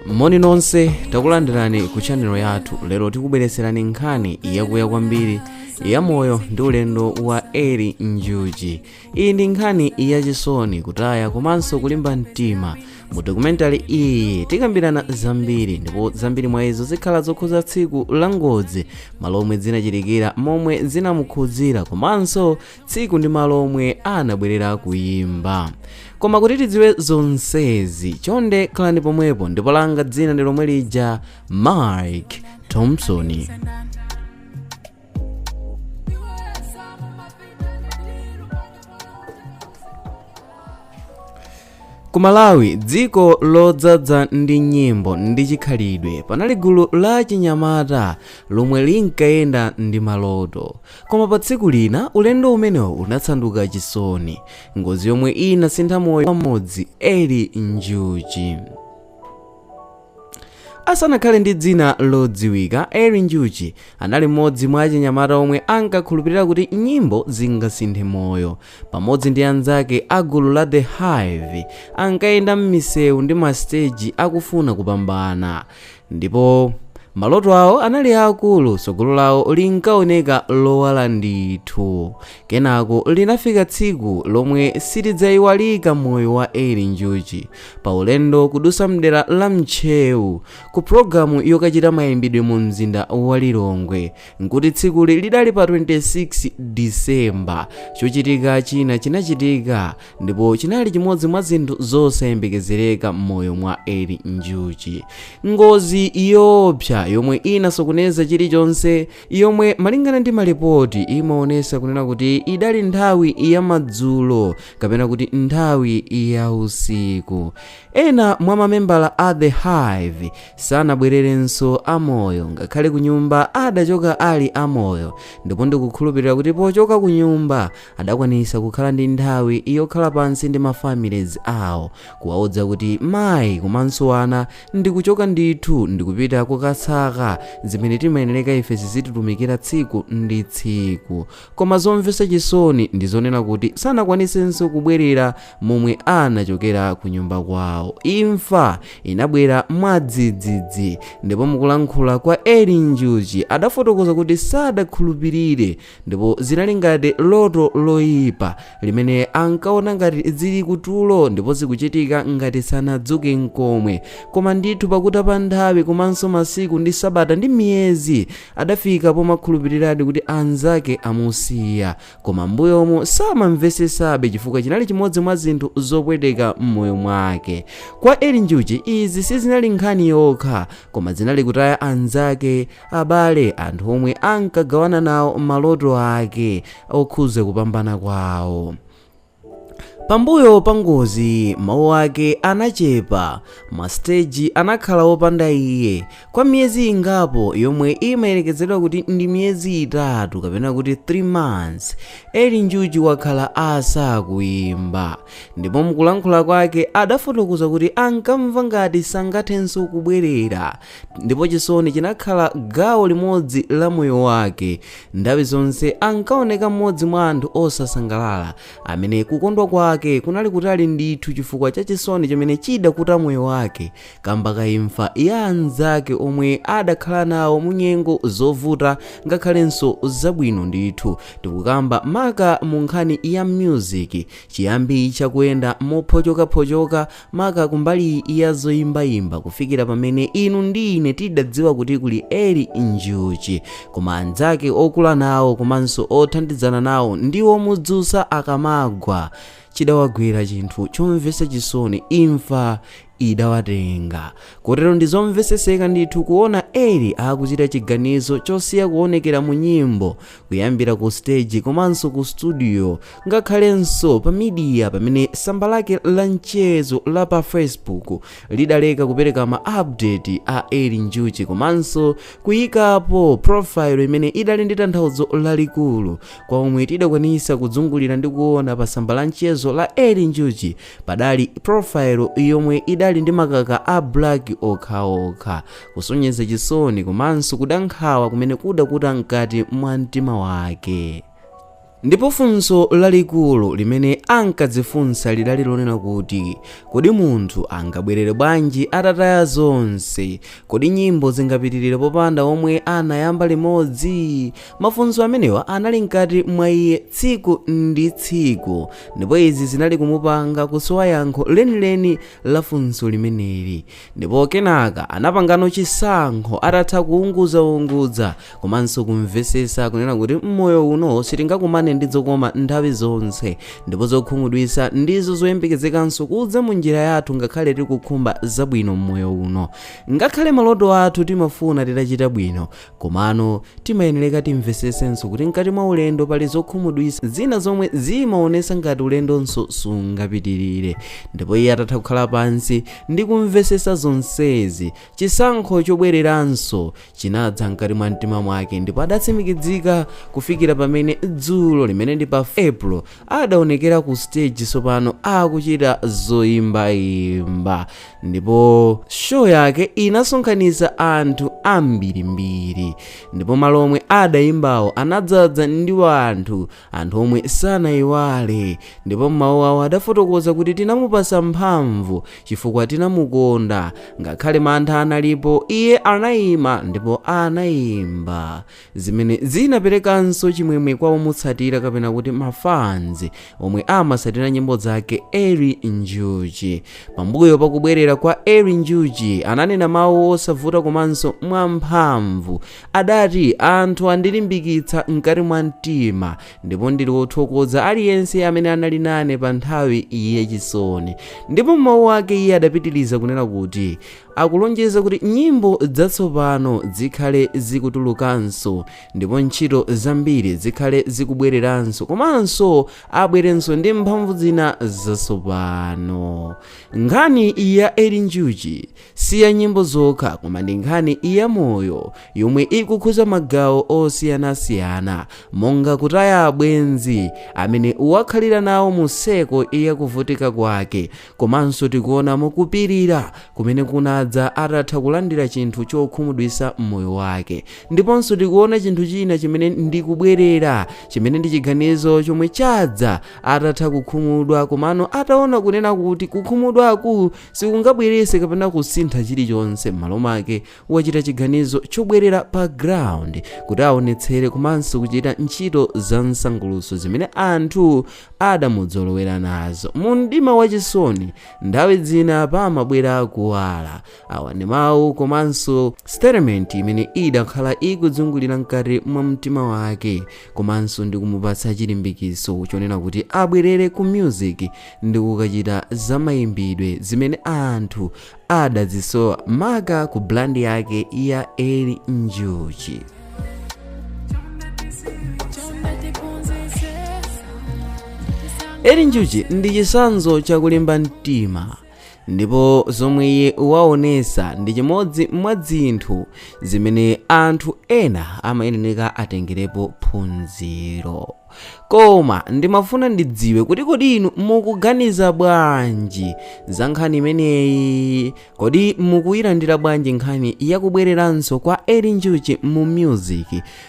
Moni nonse, takulandirani ku channel yathu. Lero tikubweretserani nkhani yakuya kwambiri ya moyo ndi ulendo wa Eli Njuchi. Iyi ndi nkhani yachisoni, kutaya komanso kulimba mtima. Mu documentary iyi tikambirana zambiri, ndipo zambiri mwa izo zikhala zokhuza tsiku la ngozi, malo omwe zinachitikira, momwe zinamukhudzira, komanso tsiku ndi malo omwe anabwerera kuyimba. Koma kuti tidziwe zonsezi, chonde khalani pomwepo, ndipo langa dzina ndi lomwe lija, Mike Thompson. Ku Malawi, dziko lodzadza ndi nyimbo ndi chikhalidwe, panali gulu la chinyamata lomwe linkayenda ndi maloto. Koma pa tsiku lina ulendo umenewo unatsanduka chisoni, ngozi yomwe inasintha moyo wa mmodzi, Eli Njuchi. Asanakhale ndi dzina lodziwika, Eli Njuchi anali mmodzi mwa achinyamata omwe ankakhulupirira kuti nyimbo zingasinthe moyo. Pamodzi ndi anzake a gulu la The Hive, ankayenda m'misewu ndi masiteji akufuna kupambana. Ndipo maloto awo anali aakulu, tsogolo lawo linkaoneka lowala ndithu. Kenako linafika tsiku lomwe silidzayiwalika moyo wa Eli Njuchi. Pa ulendo kudusa mdera la Ntcheu ku pulogalamu yokachita mayimbidwe mu mzinda wa Lilongwe, nkuti tsikuli lidali pa 26 December, chochitika china chinachitika ndipo chinali chimodzi mwa zinthu zosayembekezereka m'moyo mwa Eli Njuchi. Ngozi yoopsa yomwe inasokoneza chilichonse, yomwe malingana ndi malipoti imaonesa kunena kuti idali nthawi ya madzulo kapena kuti nthawi ya usiku. Ena mwa mamembala a The Hive sanabwererenso amoyo, ngakhale kunyumba adachoka ali amoyo, ndipo ndikukhulupirira kuti pochoka kunyumba adakwanisa kukhala ndi nthawi yokhala pansi ndi ma families awo, kuwaudza kuti mayi komanso ana, ndikuchoka ndithu, ndikupita kukasaka zimene timayenereka ife zizititumikira tsiku ndi tsiku. Koma zomvetsa chisoni ndi zonena kuti sanakwanisenso kubwerera momwe anachokera ku nyumba kwawo. Imfa inabwera mwadzidzidzi, ndipo mukulankhula kwa Eli Njuchi adafotokoza kuti sadakhulupirire ndipo zinali ngati loto loyipa limene ankaona ngati zili kutulo ndipo zikuchitika ngati sanadzuke nkomwe. Koma ndithu pakutha pa nthawi komanso masiku ndi sabata ndi miyezi, adafika pomakhulupiriradi kuti anzake amusiya. Koma m'mbuyomu samamvesesabe chifukwa chinali chimodzi mwa zinthu zopweteka m'moyo mwake. Kwa Eli Njuchi izi sizinali nkhani yokha, koma zinali kutaya anzake, abale, anthu omwe ankagawana nawo maloto ake okhuza kupambana kwawo. Pambuyo pa ngozi, mawu ake anachepa, masiteji anakhala wopanda iye. Kwa miyezi ingapo, yomwe imayerekezedwa kuti ndi miyezi 3 kapena kuti 3 months, Eli Njuchi wakhala asakuyimba. Ndipo mukulankhula kwake adafotokoza kuti ankamva ngati sangathenso kubwerera, ndipo chisoni chinakhala gawo limodzi la moyo wake. Nthawi zonse ankaoneka mmodzi mwa anthu osasangalala, amene kukondwa kwake kunali kutali ndithu chifukwa cha chisoni chimene chidakuta moyo wake kamba ka imfa ya anzake omwe adakhala nawo mu nyengo zovuta ngakhalenso zabwino ndithu. Tikukamba maka mu nkhani ya music, chiyambi chakuyenda mophochokaphochoka maka kumbali ya zoyimbayimba kufikira pamene inu ndi ine tidadziwa kuti kuli Eli Njuchi. Koma anzake okula nawo komanso othandizana nawo ndi omudzutsa akamagwa, chidawagwera chinthu chomvetsa chisoni, imfa idawatenga. Kotero ndi zomvetsetseka ndithu kuona Eli akuchita chiganizo chosiya kuonekera mu nyimbo, kuyambira ku stage komanso ku studio, ngakhalenso pa media, pamene tsamba lake la mchezo la pa Facebook lidaleka kupereka ma update a Eli Njuchi komanso kuyikapo profile imene idali ndi tanthauzo lalikulu. Kwa omwe tidakwanisa kudzungulira ndi kuona pa tsamba la mchezo la Eli Njuchi, padali profile yomwe idali ndi makaka a black okhaokha, kusonyeza chisoni komanso kuda nkhawa kumene kudakuta mkati mwa mtima wake. Ndipo funso lalikulu limene ankadzifunsa lidali lonena kuti, kodi munthu angabwerere bwanji atataya zonse? Kodi nyimbo zingapitirire popanda omwe anayamba limodzi? Mafunso amenewa anali mkati mwa iye tsiku ndi tsiku, ndipo izi zinali kumupanga kusowa yankho lenileni la funso limeneli. Ndipo kenaka anapangano chisankho atatha kuunguzaunguza komanso kumvesesa kunena kuti mmoyo uno sitingakumane ndi zokoma nthawi zonse, ndipo zokhumudwitsa ndizo zoyembekezekanso kudza mu njira yathu ngakhale tikukhumba zabwino mmoyo uno. Ngakhale maloto athu timafuna titachita bwino, komano timayenereka timvesesenso kuti mkati mwa ulendo pali zokhumudwitsa zina zomwe zimaonesa ngati ulendonso sungapitirire. Ndipo iye atatha kukhala pansi ndi kumvesesa zonsezi, chisankho chobwereranso chinadza mkati mwa mtima mwake, ndipo adatsimikizika kufikira pamene dzulo limene ndi pa April adaonekera ku stage tsopano akuchita zoyimbayimba, ndipo show yake inasonkhanitsa anthu ambirimbiri, ndipo malo omwe adayimbawo anadzadza ndi anthu, anthu omwe sanayiwale. Ndipo m'mawu awo adafotokoza kuti tinamupasa mphamvu chifukwa tinamukonda, ngakhale mantha analipo iye anayima ndipo anayimba, zimene zinaperekanso chimwemwe kwa omutsatira kapena kuti mafans omwe amasatira nyimbo zake Eli Njuchi. Pambuyo pakubwerera kwa Eli Njuchi, ananena mawu osavuta komanso mwamphamvu. Adati, anthu andilimbikitsa mkati mwa mtima, ndipo ndili wothokoza aliyense amene anali nane pa nthawi yachisoni. Ndipo m'mawu ake iye adapitiriza kunena kuti akulonjeza kuti nyimbo zatsopano zikhale zikutulukanso, ndipo ntchito zambiri zikhale zikubwereranso, komanso abwerenso ndi mphamvu zina zatsopano. Nkhani ya Eli Njuchi si ya nyimbo zokha, koma ndi nkhani ya moyo yomwe ikukhuza magawo osiyanasiyana, monga kutaya abwenzi amene wakhalira nawo mu seko yakuvutika kwake, komanso tikuonamo kupirira kumene kunadza atatha kulandira chinthu chokhumudwitsa mmoyo wake, ndiponso tikuona chinthu china chimene ndikubwerera, chimene ndi chiganizo chomwe chadza atatha kukhumudwa, komano ataona kunena kuti kukhumudwaku sikungabwerese kapena kusintha chilichonse, m'malo mwake wachita chiganizo chobwerera pa ground kuti aonetsere komanso kuchita ntchito za msangulutso zimene anthu adamudzolowera nazo. Mu mdima wachisoni nthawi zina pamabwera kuwala. Awa ndi mawu komanso statement imene idakhala ikudzungulira mkati mwa mtima wake, komanso ndi kumupatsa chilimbikiso chonena kuti abwerere ku music ndi kukachita zamayimbidwe zimene anthu adazisowa, maka ku brand yake ya Eli Njuchi. Eli Njuchi ndi chitsanzo chakulimba mtima, ndipo zomwe iye waonesa ndi chimodzi mwa zinthu zimene anthu ena amayenera atengerepo phunziro. Koma ndimafuna ndidziwe kuti kodi inu mukuganiza bwanji za nkhani imeneyi? Kodi mukuyilandira bwanji nkhani yakubwereranso kwa Eli Njuchi mu music,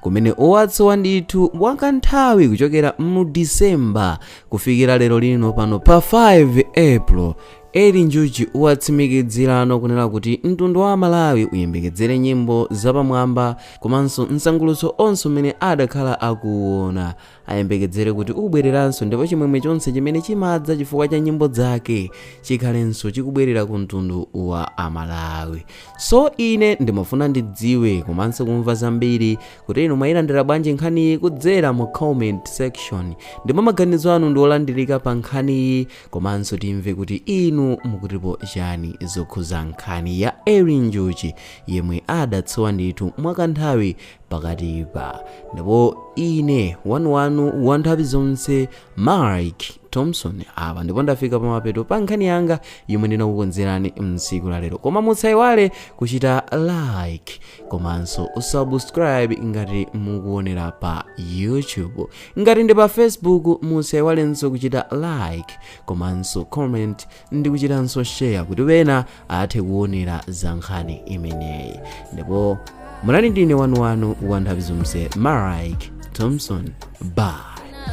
kumene watsowa ndithu wakanthawi kuchokera mu December kufikira lero lino pano pa 5 April? Eli Njuchi watsimikizirano kunena kuti mtundu wa Malawi uyembekezere nyimbo zapamwamba komanso msangulutso onse umene adakhala akuwona ayembekezere kuti ubwereranso, ndipo chimwemwe chonse chimene chimadza chifukwa cha nyimbo zake chikhalenso chikubwerera ku mtundu wa Amalawi. So ine ndimafuna ndidziwe komanso kumva zambiri kuti inu mwayilandira bwanji nkhaniyi kudzera mu comment section, ndipo maganizo anu ndi olandirika pa nkhaniyi, komanso timve kuti inu mukutipo chani zokhuza nkhani ya Eli Njuchi yemwe adatsowa ndithu mwakanthawi pakatipa. Ndipo ine wanuwanu wa nthawi zonse, Mike Thompson, apa ndipo ndafika pamapeto pa nkhani yanga yomwe ndinakukonzerani mtsiku la lero. Koma musayiwale kuchita like komanso subscribe ngati mukuonera pa YouTube. Ngati ndi pa Facebook, musayiwalenso kuchita like komanso comment ndi kuchitanso share kuti wena athe kuonera za nkhani imeneyi. Ndipo munali ndine wanuwanu wa nthawi zonse, Mike Thompson. Bye.